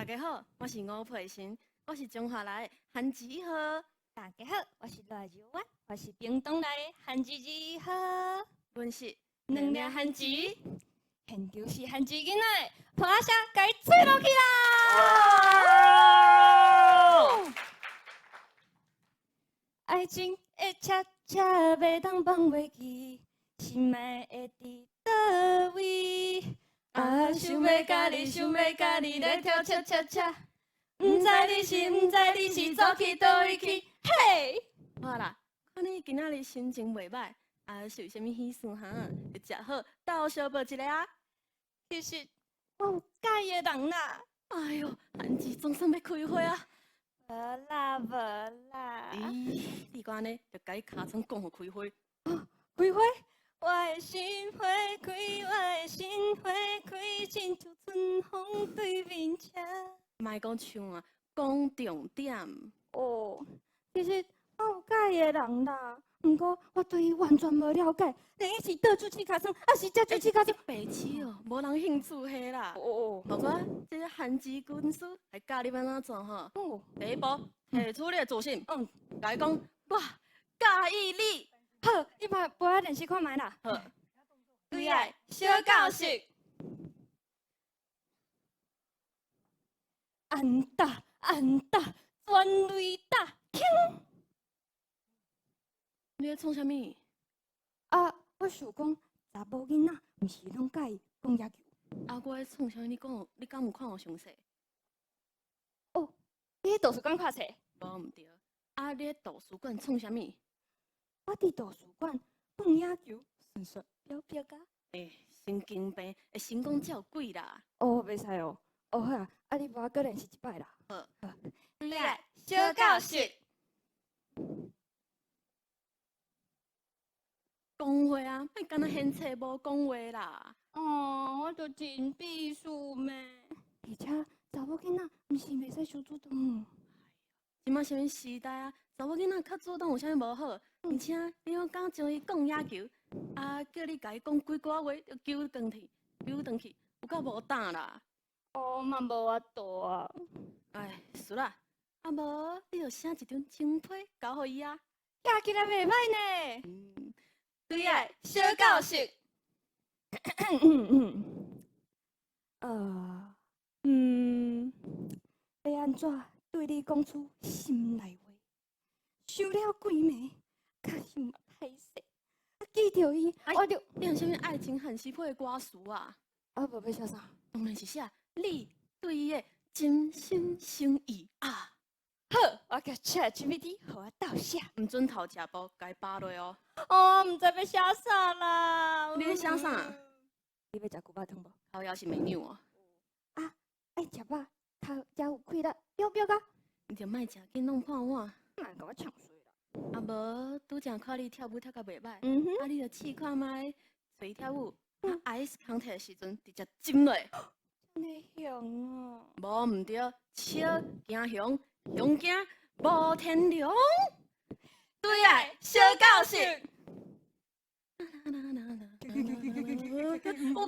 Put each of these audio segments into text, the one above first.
家好，我是吳佩欣，我是彰化來的韓子一號。大家好，我是賴柔婉，我是屏東來的韓子二號。阮是兩領番薯，現場是番薯囡仔，噗仔聲共伊吹落去啦！愛情的車車袂當放袂記，心愛的佇佗位？啊，想欲佮你，想欲佮你來跳恰恰恰，毋知你是，毋知你是走去佗位去？嘿！好啦，看你今仔日心情袂䆀，啊，是有啥物喜事哈？就食好，鬥相報一下啊。其實我有佮意的人啦。哎喲，番薯總算欲開花啊！無啦無啦。咦，你閣按呢，就共伊尻川講予開花。開花，我的心花開，我的心花開，親像春風對面車。莫講唱啊，講重點。哦，其實我有佮意的人啦，毋過我對伊完全無了解，連伊是佗處試尻川，抑是這處試尻川。白痴哦，無人興趣彼啦。哦。無過這個韓籍軍師會教你欲按怎做吼。哦。第一步，提出你的自信。共伊講，我佮意你。好，你陪我練習看覓啦。好。對愛小教室。安打安打，全壘打，鏘！你咧創啥物？啊，我想講，查某囡仔毋是攏佮意講野球。啊，我咧創啥物？你講，你敢有看予詳細？哦，你佇圖書館看冊？無毋對。啊，你咧圖書館創啥物？我佇圖書館放野球，順紲表白啊。欸，神經病，會成功才有鬼啦。哦，袂使哦。哦好啊，啊你無愛閣練習一擺啦。好。好。來，小教室。講話啊，莫干焦掀冊無講話啦。哦，我就真秘書咩？而且查某囡仔毋是袂使傷主動。這馬啥物時代啊？查某囡仔較主動有啥物無好？而且你閣敢將伊講野球，啊叫你共伊講幾句話，就揪轉去，揪轉去，有夠無膽啦！哦，嘛無法度啊。哎，是啦，啊無你就寫一張情批交予伊啊。聽起來袂䆀呢。對啊，小教室。欲按怎對你講出心內話？想了規暝，確實嘛歹勢。啊，記著伊，我就你用啥物愛情限時批的歌詞啊？啊，無欲寫啥？當然是寫你對伊的真心誠意啊！好，我共 ChatGPT，予我鬥寫。毋准頭食步，共伊扒落哦。哦，毋知欲寫啥啦。你欲寫啥？你欲食牛肉湯無？靠腰是美女哦。啊，愛食肉，頭才有氣力，表表啊。你就莫食緊弄破碗。莫共我唱衰啦。啊無，拄才看你跳舞跳甲袂䆀，啊你就試看覓，揣伊跳舞，啊 ice contact 的時陣直接斟落。這呢凶啊！無毋對，笑驚熊，熊驚無天良。對啊，小教室。有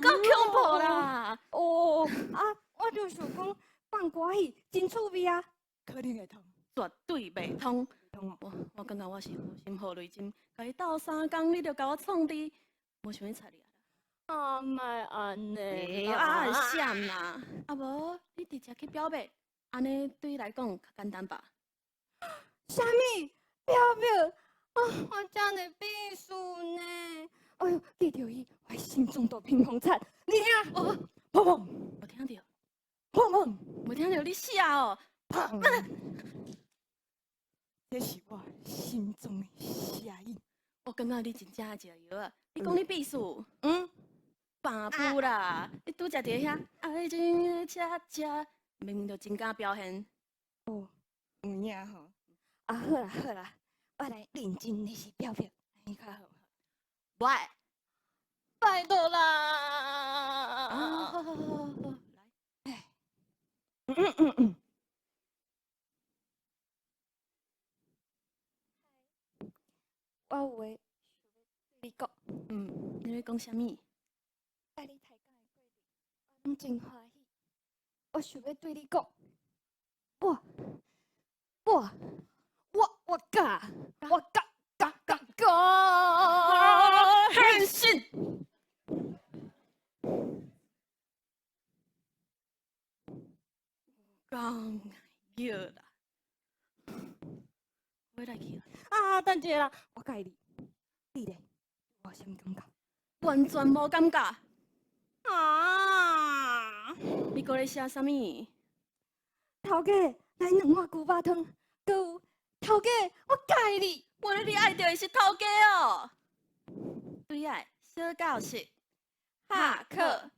夠恐怖啦！哦啊，我就想講放歌戲真趣味啊，可能會通，絕對袂通。我感覺我是好心予雷針，共伊鬥相共，你就共我創治，無想欲睬你啊！啊，莫按呢！欸，啊，閃啦！啊無，你直接去表白，按呢對你來講較簡單吧？啥物表白？啊，我這呢秘書呢？哎喲，記著伊，我心臟都砰砰擦。你聽，哦，砰砰，無聽著，砰砰，無聽著你寫哦，砰！這是我心中的聲音。我感覺你真正愛食藥啊！你講你秘書，嗯，罷布啦！你拄才佇遐愛情的恰恰，明明就真敢表現。哦，有影吼。啊，好啦好啦，我來認真練習表白，你較好無？無愛。拜託啦！啊，好好好好好，來。我有話想欲對你講。嗯，你欲講啥物？佮你抬槓的過程，我攏真歡喜。我想欲對你講，我我我我佮我佮佮佮佮，変身！講藥啦，我來去啦。啊，等一下啦，我佮意你，你咧，我有啥物感覺？完全無感覺。啊！你閣咧寫啥物？頭家來兩碗牛肉湯，閣有頭家，我佮意你。原來你愛著的是頭家哦。對愛小教室，下課。